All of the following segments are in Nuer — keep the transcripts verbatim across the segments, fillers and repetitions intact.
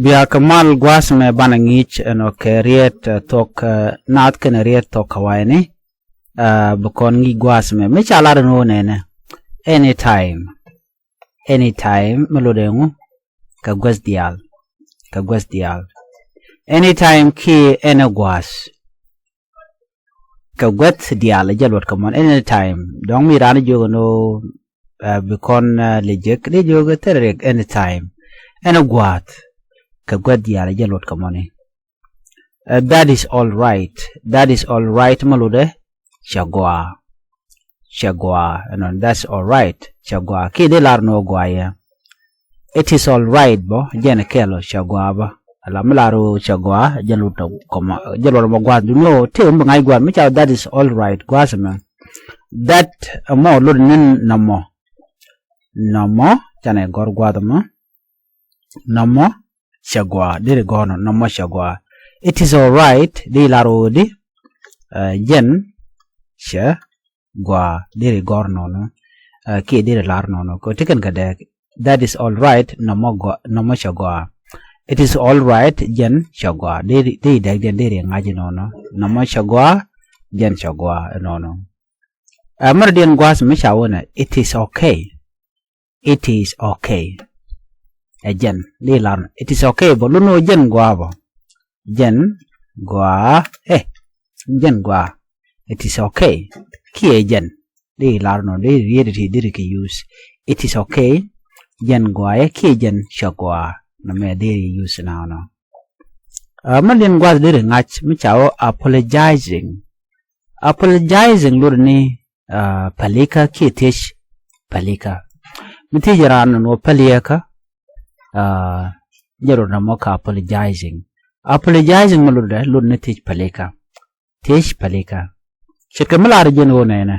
Bia kɛ mal gua̱a̱th mɛ banɛ ŋi̱i̱c ɛnɔ kɛ riet, eh, thok, eh, naath kɛnɛ riet thok kɛ wayni. Eh, bi kɔn ŋi̱i̱c gua̱a̱th mɛ mi ca lar ɛn ɣöö nɛnɛ anytime. Anytime mi lotdɛ ŋu kɛ guäth diaal. Kɛ guäth diaal. Anytime kiɛ ɛn ɛ gua̱a̱th. Kɛ guäth diaal jɛ luɔt kɛ mɔn anytime. Dɔ̱ŋ mi raan jiök ɛn ɣöö, eh, bi kɔn, eh, lɛ jek dee jiök thil riɛk anytime. Ɛn ɛ gua̱a̱th kɛ guäth diaal jɛ luɔt kɛ mɔni. Eh, that is all right. That is all right mi lotdɛ cɛ gɔaa. Cɛ gɔaa ɛnɔn, that's all right. Cɛ gɔaa kiɛ dee lar ni ɣöö gɔaa yɛ. It is all right bä jɛn kɛl ɔ cɛ gɔaa bä. Ala mi lar ɣöö cɛ gɔaa jɛ luɔt kɔmɔ, jɛ luɔt mɔ gua̱a̱th duŋ ɣöö tëë mi bi ŋa̱c gua̱a̱th mi ca that is all right gua̱a̱th mɛ. That ɛmɔ lot ni nɔmɔ. Nɔmɔ canɛ gɔ̱r gua̱a̱th mɔ. Nɔmɔ cɛ gɔaa deri gɔ̱r nɔ, nɔmɔ cɛ gɔaa. It is all right deri lar ɣöö di, eh, jɛn cɛ gɔaa deri gɔ̱r nɔnɔ. Eh, kiɛ deri lar nɔnɔ kɛ ti kɛn kɛ dɛɛk. That is all right, nɔmɔ gɔaa, nɔmɔ cɛ gɔaa. It is all right, jɛn cɛ gɔaa deri, deri dɛɛk jɛn deri ŋa̱c nɔnɔ. Nɔmɔ cɛ gɔaa, jɛn cɛ gɔaa nɔnɔ. Eh, mɛrɛ diɛn gua̱a̱th mi ca wunɛ it is okay. It is okay. Ɛ jɛn di lar nɔ it is okay bä lun ɣöö jɛn gɔaa bä. Jɛn gɔaa, eh, jɛn gɔaa. It is okay. Kiɛ jɛn di lar nɔ di riet ti diri ki use. It is okay. Jɛn gɔaa yɛ kiɛ jɛn cɛ gɔaa. Nɔmɛ diri use na nɔ. Ah, mɛ lin gua̱th diri ŋa̱c mi ca wä apologizing. Apologizing lot ni, ah, pälikä kiɛ thiec pälikä. Mi thiec raan ni wä päliäkä, ah, jɛ lot ni mɔ ka apologizing. Apologizing mi lot dɛ lot ni thiec pälikä. Thiec pälikä. Ce̱tkɛ mi lar jɛn ɣöö nɛnɛ,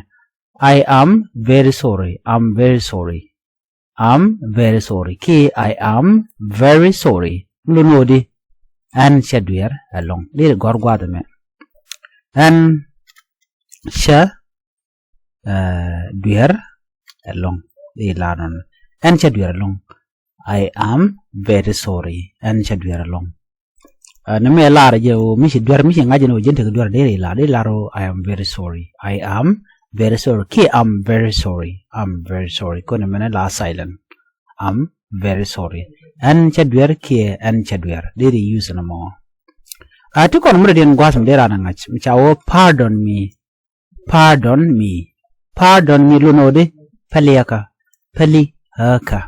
I am very sorry. I'm very sorry. I'm very sorry. Kiɛ I am very sorry. Mi lot ni ɣöö di ɛn cɛ dueer ɛlɔ̱ŋ. Deri gɔ̱r gua̱a̱th ɛmɛ. Ɛn cɛ, eh, dueer ɛlɔ̱ŋ. Deri lar nɔnɔ. Ɛn cɛ dueer ɛlɔ̱ŋ. I am very sorry. Ɛn cɛ dueer ɛlɔ̱ŋ. Ah, ni mɛ lar jɛ ɣöö mi ci duer, mi ci ŋa̱c jɛ ni ɣöö jɛn tekɛ duer deri lar, deri lar ɣöö I am very sorry. I am very sorry. Kiɛ I'm very sorry. I'm very sorry. Kɔn mɛnɛ la silent. I'm very sorry. Ɛn cɛ duer kiɛ ɛn cɛ duer. Deri use ni mɔ. Ah, ti kɔn mi rɛ diɛn gua̱a̱th mi deri raan ŋa̱c mi ca wä pardon me. Pardon me. Pardon me lot ni ɣöö di päliäkä. Päliäkä.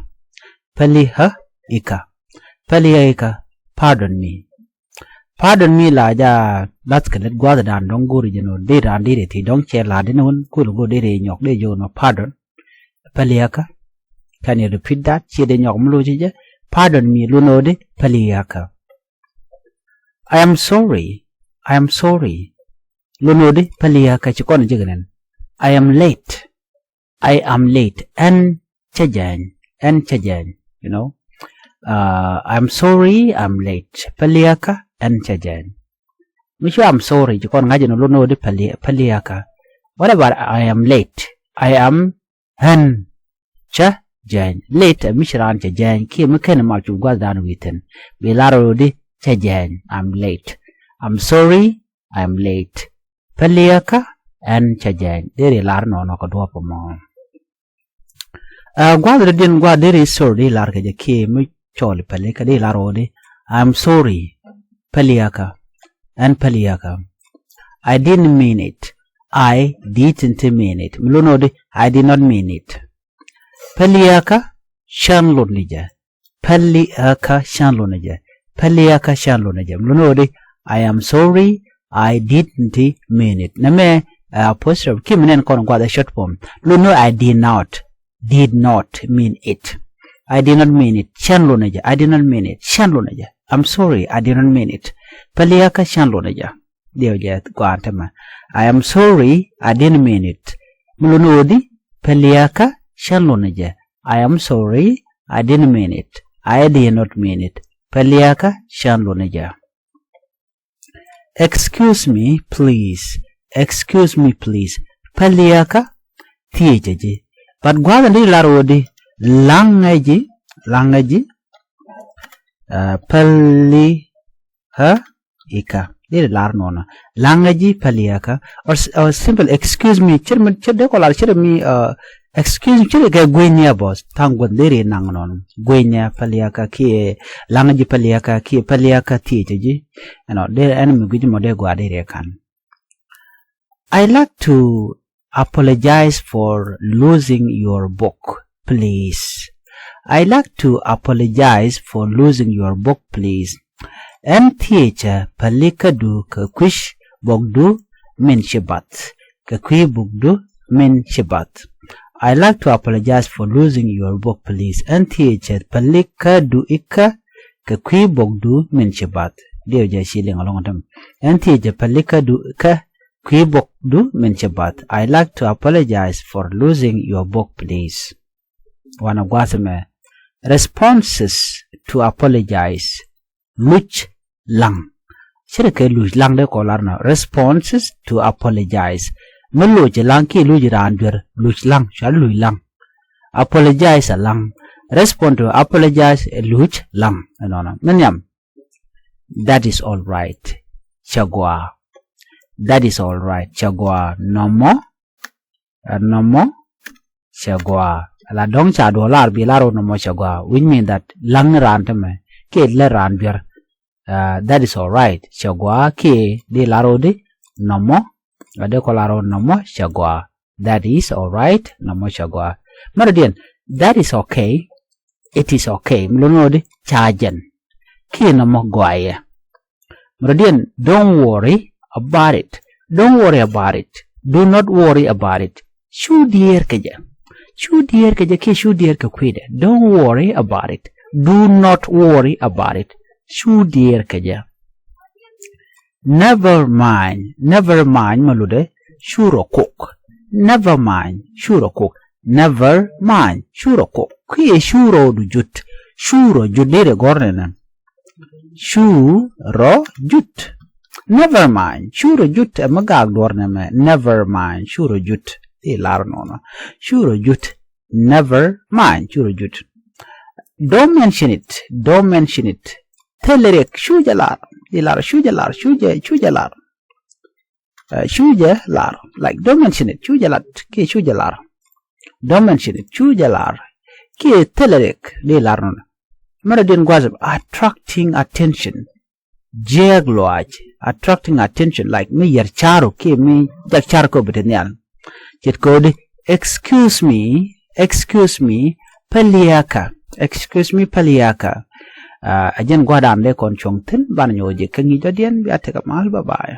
Päliäkä. Päliäkä. Pardon me. Pardon me la jɛ la̱th kɛ lät gua̱a̱th dan dɔ̱ŋ go̱o̱ri jɛ ni ɣöö di raan diri ti dɔ̱ŋ cɛ la di ni wun kul go̱o̱r diri nyɔk di jɛ wun pardon. Päliäkä. Can you repeat that? Ciɛ di nyɔk mi lo̱c jɛ. Pardon me lot ni ɣöö di päliäkä. I am sorry. I am sorry. Lot ni ɣöö di päliäkä ci kɔn jɛ kɛ nɛn. I am late. I am late. Ɛn cä jɛny. Ɛn cä jɛny. You know. Uh, I am sorry. I am late. Päliäkä. Ɛn cä jɛny. Mi cu I am sorry ci kɔn ŋa̱c jɛ ni lot ni ɣöö di päli-, päliäkä. What about I am late? I am Ɛn cä jɛny. Late ɛ mi ci raan cɛ jɛny kiɛ mi /kenɛ mal cu gua̱thdan wi̱i̱ thi̱n. Bi lar ɣöö di cä jɛny. I'm late. I'm sorry, I'm late. Päliäkä, ɛn cä jɛny. Deri lar nɔnɔ kɛ duɔ̱ɔ̱p ɛmɔ. Ɛ gua̱th rɔ diɛn gua̱th deri sorry di lar kɛ jɛ kiɛ mi cɔl päliäkä di lar ɣöö di I'm sorry. Päliäkä. Ɛn päliäkä. I didn't mean it. I didn't mean it. Mi lot ni ɣöö di I did not mean it. Päliäkä cän lot ni jɛ. Päliäkä cän lot ni jɛ. Päliäkä cän lot ni jɛ. Mi lot ni ɣöö di I am sorry, I didn't mean it. Nɛmɛ, uh, apostrophe kiɛ mi nɛn kɔn gua̱th ɛ short form. Lot ni ɣöö I did not. Did not mean it. I did not mean it. Cän lot ni jɛ. I did not mean it. Cän lot ni jɛ. I'm sorry, I did not mean it. Päliäkä cän lot ni jɛ. Diɛw jɛ gua̱a̱n tämɛ. I am sorry, I didn't mean it. Mi lot ni ɣöö di päliäkä cän lot ni jɛ. I am sorry, I didn't mean it. I did not mean it. Päliäkä cän lot ni jɛ. Excuse me, please. Excuse me, please. Päliäkä thiecä ji̱. But gua̱a̱th in di lar ɣöö di laŋä ji̱, laŋä ji̱. Pali kä ikä. Deri lar nɔnɔ. Laŋä ji̱ pali kä. Or simple excuse me. Cir mi cir dee kɔ lar cir mi excuse me cir kɛ guinyɛ bɔs. Thaŋ gua̱th deri naŋ nɔnɔ. Guinyɛ pali kä kiɛ laŋä ji̱ pali kä kiɛ pali kä thiecä ji̱. Ɛnɔ deri ɛn mi guic mɔ dee gua deri kan. I like to apologize for losing your book, please. I like to apologize for losing your book, please. Ɛn thiecä pälikädu kɛ kui̱ bokdu min ci bath. Kɛ kui̱ bokdu min ci bath. I like to apologize for losing your book, please. Ɛn thiecä pälikädu ikä kɛ kui̱ bokdu min ci bath. Diɛw jɛ ci liŋ alɔŋ tɛm. Ɛn thiecä pälikädu ikä kui̱ bokdu min ci bath. I like to apologize for losing your book, please. Wanɛ gua̱a̱th mɛ. Responses to apologize. Luc laŋ. Cir kɛ luc laŋ dee kɔ lar nɔ. Responses to apologize. Mi luc laŋ kiɛ luc raan duer luc laŋ. Cual luc laŋ. Apologize a laŋ. Respond to apologize a luc laŋ. Ɛnɔnɔ. Mi nhiam. That is all right. Cɛ gɔaa. That is all right. Cɛ gɔaa. Nɔmɔ. Ɛ nɔmɔ cɛ gɔaa. La dɔ̱ŋ ca duɔ lar bi lar wä nɔmɔ cɛ gɔaa, which mean that laŋ ni raan tämɛ kiɛ lɛ raan biɛr. That is all right. Cɛ gɔaa kiɛ di lar wä di nɔmɔ. Ɛ di kɔ lar wä nɔmɔ cɛ gɔaa. That is all right. Nɔmɔ cɛ gɔaa. Mɛrɛ diɛn, that is okay. It is okay. Mi lon wä di ca jɛn kiɛ nɔmɔ gɔaa yɛ. Mɛ rɔ diɛn, don't worry about it. Don't worry about it. Do not worry about it. Cu diɛɛr kɛ jɛ. Cu diɛɛr kɛ jɛ kiɛ cu diɛɛr kɛ kui̱dɛ. Don't worry about it. Do not worry about it. Cu diɛɛr kɛ jɛ. Never mind. Never mind mɛ lutdɛ cu rɔ kok. Never mind. Cu rɔ kok. Never mind. Cu rɔ kok. Kiɛ cu rɔ du jut. Cu rɔ jut dee rɛ gɔr nɛnɛ. Cu rɔ jut. Never mind. Cu rɔ jut. Ɛmɛ gak duɔr nɛmɛ. Never mind. Cu rɔ jut. Ilar nɔnɔ. Cu rɔ jut. Never mind. Cu rɔ jut. Don't mention it. Don't mention it. Thilɛ riɛk. Cu jɛ lar. Ilar cu jɛ lar. Cu jɛ, cu jɛ lar. Cu jɛ lar. Like, don't mention it. Cu jɛ lat kiɛ cu jɛ lar. Don't mention it. Cu jɛ lar kiɛ thilɛ riɛk di lar nɔnɔ. Mɛrɛ diɛn gua̱th, attracting attention. Jiɛɛk lɔaac. Attracting attention, like, mi yɛr ca̱ru kiɛ mi jak ca̱r kɔ bi te nhial. Ce̱tkɛ wä di, excuse me. Excuse me. Päliäkä. Excuse me. Päliäkä. Ɛ jɛn gua̱dan dee kɔn cuɔ̱ŋ thi̱n, banɛ nyɔk jɛ kä ŋi̱i̱c dɔ̱diɛn. Bia tekɛ mal. Bye bye.